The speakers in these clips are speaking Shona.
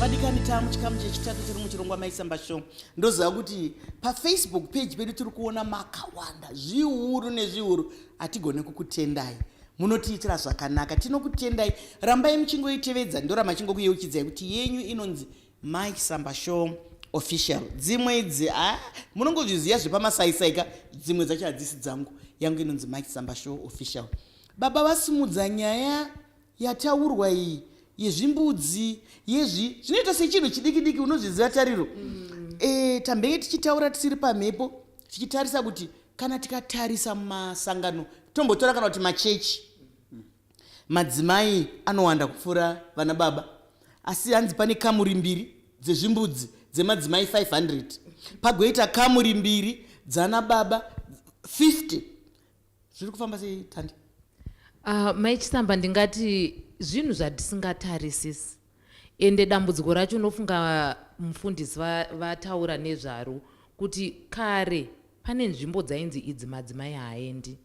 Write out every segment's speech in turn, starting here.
Vadikani, taamuchikamu chechitatu tiri muchirongwa Maisamba Show. Ndoziva kuti paFacebook page pedu tiri kuona makawanda, zviuru nezviuru. Hatigone kukutendai, munotiitira zvakanaka, tinokutendai. Rambai muchingoitevedza, ndoramba chingokuyeuchidzai kuti yenyu inonzi Mike Samba Show Official. Dzimwe idzi, ah, munongozviziva zvepamasaisaika, dzimwe dzacho hadzisi dzangu. Yangu inonzi Mike Samba Show Official. Baba vasimudza nyaya yataurwa iyi yezvimbudzi, yezvi zvinoita sechinhu chidiki diki, unozviziva, Tariro. Tambenge tichitaura tisiri pamhepo, tichitarisa kuti kana tikatarisa mumasangano, tombotora kana kuti machechi, madzimai anowanda kupfuura vana baba, asi hanzi pane kamuri mbiri dzezvimbudzi dzemadzimai 500, pagoita kamuri mbiri dzana baba 50. Zviri kufamba sei, Tandi? Mai Chisamba, ndingati zvinhu zvatisingatarisisi, ende dambudziko racho unofunga mufundisi vataura nezvaro kuti kare pane nzvimbo dzainzi idzi madzimai haaendi.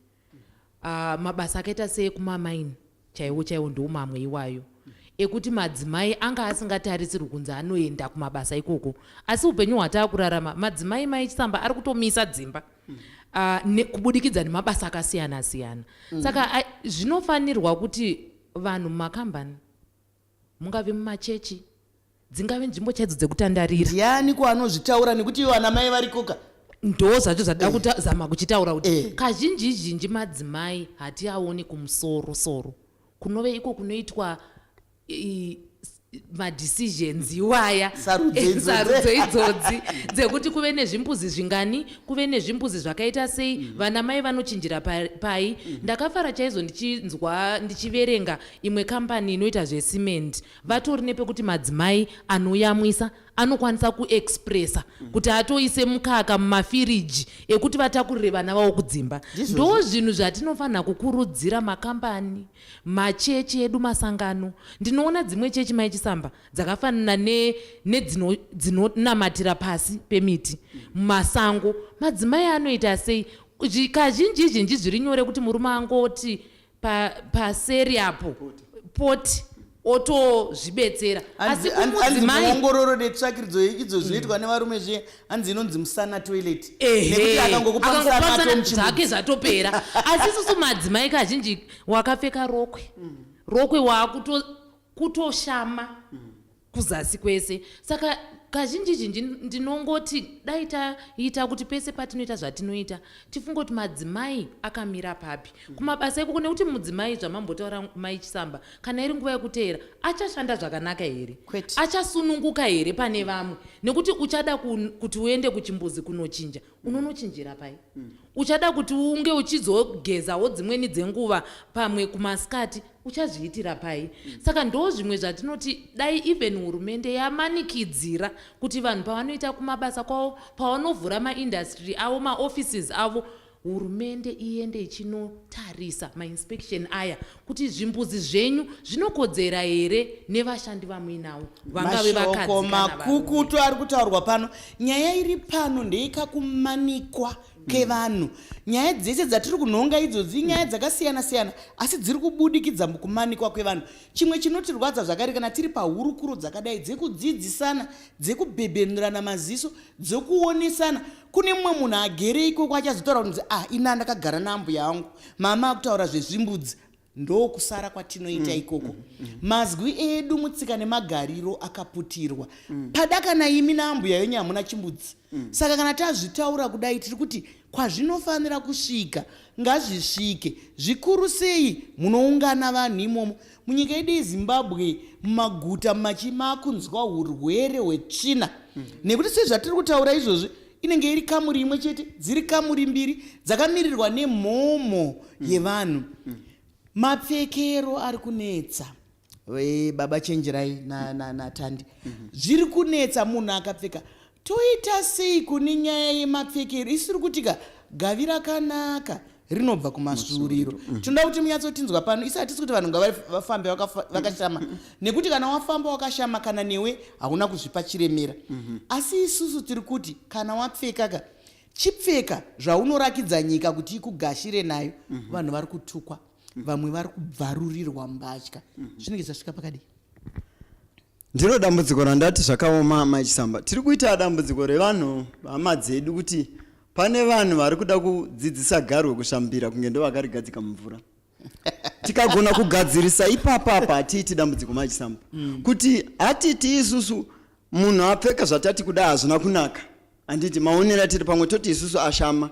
Mabasa akaita seekumamaini chaiwo chaiwo ndo mamwe iwayo ekuti madzimai anga asingatarisirwi kunzi anoenda kumabasa ikoko. Asi upenyu hwataakurarama, madzimai, Mai Chisamba, ari kutomisa dzimba kubudikidza nemabasa akasiyana siyana. Saka zvinofanirwa kuti vanhu mumakambani, mungave mumachechi, dzingave nzvimbo chaidzo dzekutandarira. Ndiani ko anozvitaura, nekuti ivo ana mai varikoka? Ndo zvacho zvadida kutazama kuchitaura kuti kazhinji zhinji madzimai hatiaoni kumusoro soro, kunove iko kunoitwa madecisions iwaya. Sarudzo idzodzi. Sarudzo idzodzi dzekuti kuve nezvimbuzi zvingani, kuve nezvimbuzi zvakaita sei, vana mai vanochinjira pai. Ndakafara chaizvo ndichinzwa, ndichiverenga imwe kambani inoita zvesimendi, vatori nepekuti madzimai anoyamwisa anokwanisa kuexpressa kuti atoise mukaka mumafiriji ekuti vatakurire vana vavo kudzimba. Ndizvozvo. Ndo zvinhu zvatinofanira kukurudzira makambani, machechi edu, masangano. Ndinoona dzimwe chechi, Mai Chisamba, dzakafanana nedzinonamatira pasi pemiti mumasango. Madzimai anoita sei? Kazhinji zhinji zviri nyore kuti murume angoti paseri apo poti otozvibetsera, asi Hanzi kumudzimai muongororo netsvakiridzo idzo zvinoitwa nevarume zviye, hanzi inonzi musana toilet, nekuti akangokupa musana akangopa atomuchimbudzi. Zvake zvatopera. Asi isusu madzimai kazhinji wakapfeka rokwe, rokwe wakutoshama kuzasi kwese. Saka kazhinji zhinji ndinongoti dai taita kuti pese patinoita zvatinoita tifunge kuti madzimai akamira papi kumabasa ikoko, nekuti mudzimai, zvamambotaura Mai Chisamba, kana iri nguva yekuteera, achashanda zvakanaka here? Kwete. Achasununguka here pane vamwe? Nekuti uchada kuti uende kuchimbuzi kunochinja, unonochinjira pai? Uchada kuti unge uchizogezawo dzimweni dzenguva, pamwe kumasikati, uchazviitira pai? Saka ndo zvimwe zvatinoti dai even hurumende yamanikidzira kuti vanhu pavanoita kumabasa kwavo, pavanovhura maindustry avo, maoffices avo, hurumende iende ichinotarisa mainspection aya kuti zvimbuzi zvenyu zvinokodzera here nevashandi vamuinawo, vangave Mashoko vakadzi kana varume. Makukutu ari kutaurwa pano. Nyaya iri pano ndeikakumanikwa kevanhu. Nyaya dzese dzatiri kunhonga idzodzi inyaya dzakasiyana siyana, asi dziri kubudikidza mukumanikwa kwevanhu. Chimwe chinotirwadza zvakare, kana tiri pahurukuro dzakadai dzekudzidzisana, dzekubhebhenurana maziso, dzekuonesana, kune mumwe munhu agere ikoko achazotaura kunzi, "Ah, ina ndakagara naambuya angu, mama akutaura zvezvimbudzi." Ndokusara kwatinoita ikoko. Mazwi edu mutsika nemagariro akaputirwa pada. Kana imi naambuya yenyu hamuna chimbudzi, saka kana tazvitaura kudai, tiri kuti kwazvinofanira kusvika ngazvisvike, zvikuru sei munoungana vanhu imomo. Munyika yedu yeZimbabwe, mumaguta machi makunzwa urwere hwetsvina, nekuti sezvatiri kutaura izvozvi, inenge iri kamuri imwe chete, dziri kamuri mbiri dzakamirirwa nemhomho yevanhu. Mapfekero ari kunetsa. Baba Chenjerai naTandi, zviri kunetsa, munhu akapfeka, toita sei kune nyaya yemapfekero? Isiri kutika gavi rakanaka rinobva kumasvuuriro. Tinoda kuti munyatsotinzwa pano. Isi hatisi kuti vanhu ngavafambe vakashama, nekuti kana wafamba wakashama, kana newe hauna kuzvipa chiremera. Asi isusu tiri kuti kana wapfeka ka, chipfeka zvaunorakidza nyika kuti ikugashire nayo. Vanhu vari kutukwa, vamwe vari kubvarurirwa mbatya. Zvinenge zvasvika pakadii? Ndiro dambudziko randati zvakaoma, Mai Chisamba. Tiri kuita dambudziko revanhu, hama dzedu, kuti pane vanhu vari kuda kudzidzisa garwe kusvambira kunge ndo vakarigadzika mumvura. Tikagona kugadzirisa ipapa apa, hatiiti dambudziko, Mai Chisamba. Kuti hatiti isusu munhu apfeka zvatati kuda hazvina kunaka, handiti? Maonero atiri pamwe toti isusu ashama,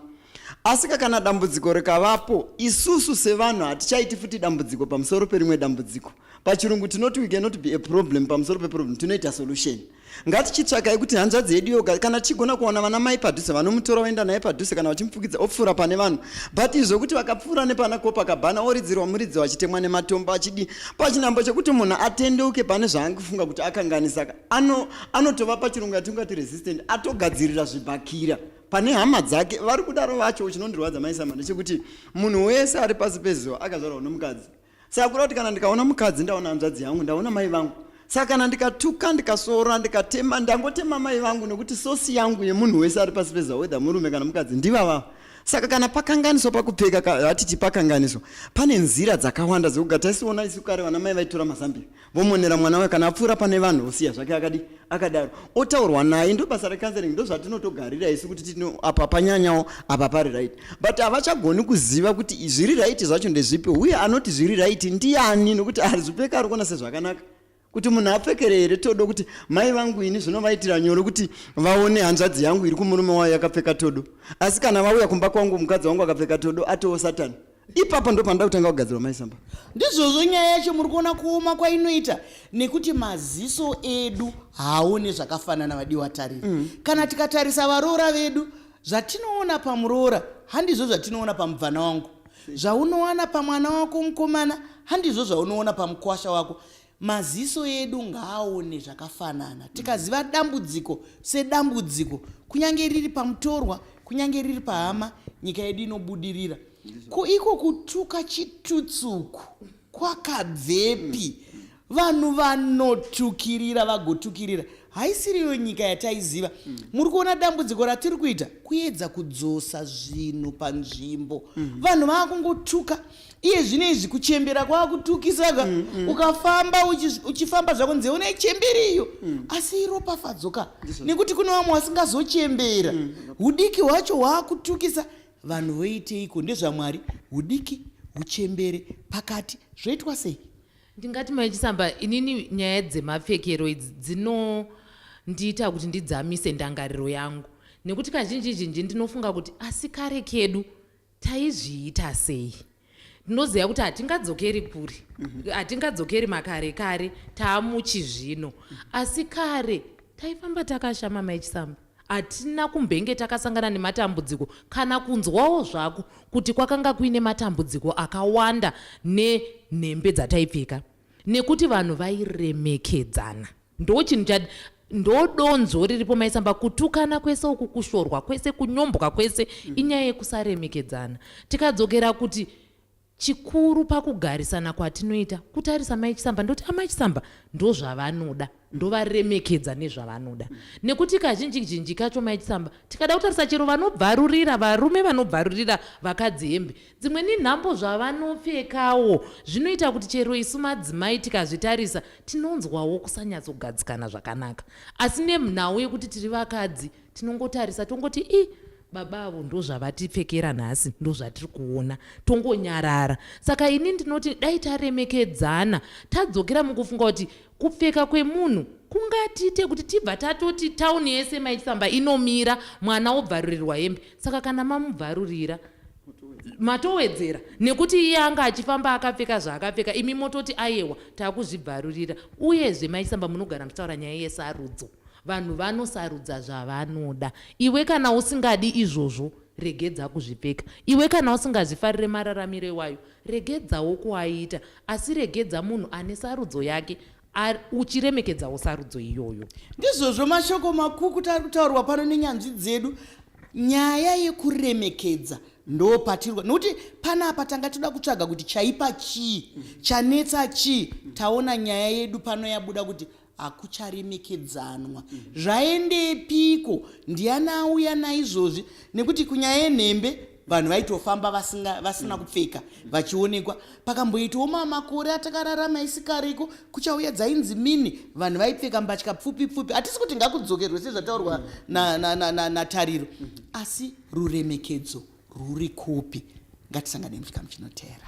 asi kana dambudziko rikavapo, isusu sevanhu hatichaiti futi dambudziko pamusoro perimwe dambudziko. Pachirungu tinoti we cannot be a problem pamusoro peproblem, tinoita solution. Ngatichitsvakai kuti hanzvadzi yedu yoga, kana tichigona kuwana vana mai padhuze vanomutora voenda naye padhuze, kana vachimupfukidza opfuura pane vanhu. But izvokuti vakapfuura nepana Copacabana, oridzirwa muridzo, achitemwa nematombo, achidi pachinhambo chekuti munhu atendeuke pane zvaangafunga kuti akanganisa, anotova pachirungu yatingati resistant, atogadzirira zvibhakira pane hama dzake vari kudaro vacho. Chinondirwadza, Maisama, ndechekuti munhu wese ari pasi pezuva akazvarwa nomukadzi. Saka kuda kuti kana ndikaona mukadzi, ndaona hanzvadzi yangu, ndaona mai vangu. Saka kana ndikatuka, ndikasora, ndikatema, ndangotema mai vangu, nekuti source yangu yemunhu wese ari pasi pezuva, whether murume kana mukadzi, ndivava. Saka kana pakanganiswa pakupfeka, hatiti pakanganiswa, pane nzira dzakawanda dzekuga. Taisiona isu kare vana mai vaitora mazambia vomonera mwana wayo, kana apfuura pane vanhu vosiya zvake akadi akadaro, otaurwa naye. Ndo basa recounseling, ndo zvatinotogarira isu kuti tino apa panyanyawo, apa pari right. But havachagoni kuziva kuti zviri right zvacho ndezvipi, uye anoti zviri right ndiani, nokuti arizvipfeka ari kuona sezvakanaka. Kuti munhu apfekere here todo, kuti mai vangu ini zvinovaitira nyore kuti vaone hanzvadzi yangu iri kumurume wayo yakapfeka todo, asi kana vauya kumba kwangu mukadzi wangu akapfeka todo, atowo Satani. Ipapo ndo panoda kutanga kugadzirwa, Maisamba. Ndizvozvo, nyaya yacho muri kuona kuoma kwainoita, nekuti maziso edu haaone zvakafanana, vadiwa tariri. Kana tikatarisa varoora vedu, zvatinoona pamuroora handizvo zvatinoona pamubvana wangu. Zvaunowana pamwana wako mukomana handizvo zvaunoona pamukwasha wako. Maziso edu ngaaone zvakafanana. Tikaziva dambudziko sedambudziko, kunyange riri pamutorwa, kunyange riri pahama, nyika yedu inobudirira. Ko iko kutuka chitutsuku kwakabvepi? Vanhu vanotukirira vagotukirira, haisiriyo nyika yataiziva. Muri kuona dambudziko ratiri kuita, kuedza kudzosa zvinhu panzvimbo. Vanhu vaakungotuka iye zvino izvi, kuchembera kwaakutukisaka. Ukafamba uchifamba zvako, nzeve unaichemberi iyo. Asi iropafadzo ka, nekuti kune vamwe vasingazochembera. Udiki hwacho hwaakutukisa vanhu. Voiteiko? Ndezvamwari. Udiki, uchembere, pakati, zvoitwa sei? Ndingati, Maichisamba, inini nyaya dzemapfekero idzi dzinondiita kuti ndidzamise ndangariro yangu, nekuti kazhinji zhinji ndinofunga kuti asi kare kedu taizviita sei? Ndinoziva kuti hatingadzokeri kure, hatingadzokeri makare kare, taamuchizvino, asi kare taifamba takashama, Maichisamba. Hatina kumbenge takasangana nematambudziko kana kunzwawo zvako kuti kwakanga kuine matambudziko akawanda nenhembe dzataipfeka, nekuti vanhu vairemekedzana. Ndo chinhu cha ndo donzvo riripo, Maisamba. Kutukana kwese uku, kushorwa kwese, kunyombwa kwese, inyaya yekusaremekedzana. Tikadzokera kuti chikuru pakugarisana kwatinoita kutarisa Mai Chisamba, ndoti amai Chisamba ndo zvavanoda, ndovaremekedza nezvavanoda, nekuti kazhinji zhinji kacho, Mai Chisamba, tikada kutarisa chero vanobvarurira varume, vanobvarurira vakadzi hembe, dzimweni nhambo zvavanopfekawo zvinoita kuti chero isu madzimai tikazvitarisa tinonzwawo kusanyatsogadzikana zvakanaka. Asi nenhau yekuti tiri vakadzi, tinongotarisa tongoti, "I baba avo ndo zvavatipfekera nhasi, ndo zvatiri kuona," tongonyarara. Saka ini ndinoti dai taremekedzana, tadzokera mukufunga kuti kupfeka kwemunhu kungatiite kuti tibva tatoti tauni yese, Maichisamba, inomira, mwana wobvarurirwa hembe. Saka kana mamubvarurira, matowedzera, nekuti iye anga achifamba akapfeka zvaakapfeka, imi mototi ayewa, taakuzvibvarurira. Uyezve, Maisamba, munogara muchitaura nyaya yesarudzo. Vanhu vanosarudza zvavanoda. Iwe kana usingadi izvozvo, regedza kuzvipfeka. Iwe kana usingazvifarire mararamiro iwayo, regedzawo kuaita. Asi regedza munhu ane sarudzo yake, uchiremekedzawo sarudzo iyoyo. Ndizvozvo, mashoko makukutu ari kutaurwa pano nenyanzvi dzedu. Nyaya yekuremekedza ndo patiri, nokuti panapa tanga toda kutsvaga kuti chaipa chii, chanetsa chii. Taona nyaya yedu pano yabuda kuti hakucharemekedzanwa. Zvaendepiko? Ndiani auya naizvozvi? Nekuti kunyaya yenhembe. Vanhu vaitofamba vasina kupfeka vachionekwa. Pakamboitawo mamakore atakararama isikareko, kuchauya dzainzi mini, vanhu vaipfeka mbatya pfupi pfupi. Hatisi kuti ngakudzokerwe sezvataurwa naTariro, asi ruremekedzo rwuri kupi? Ngatisangane muchikamu chinoteera.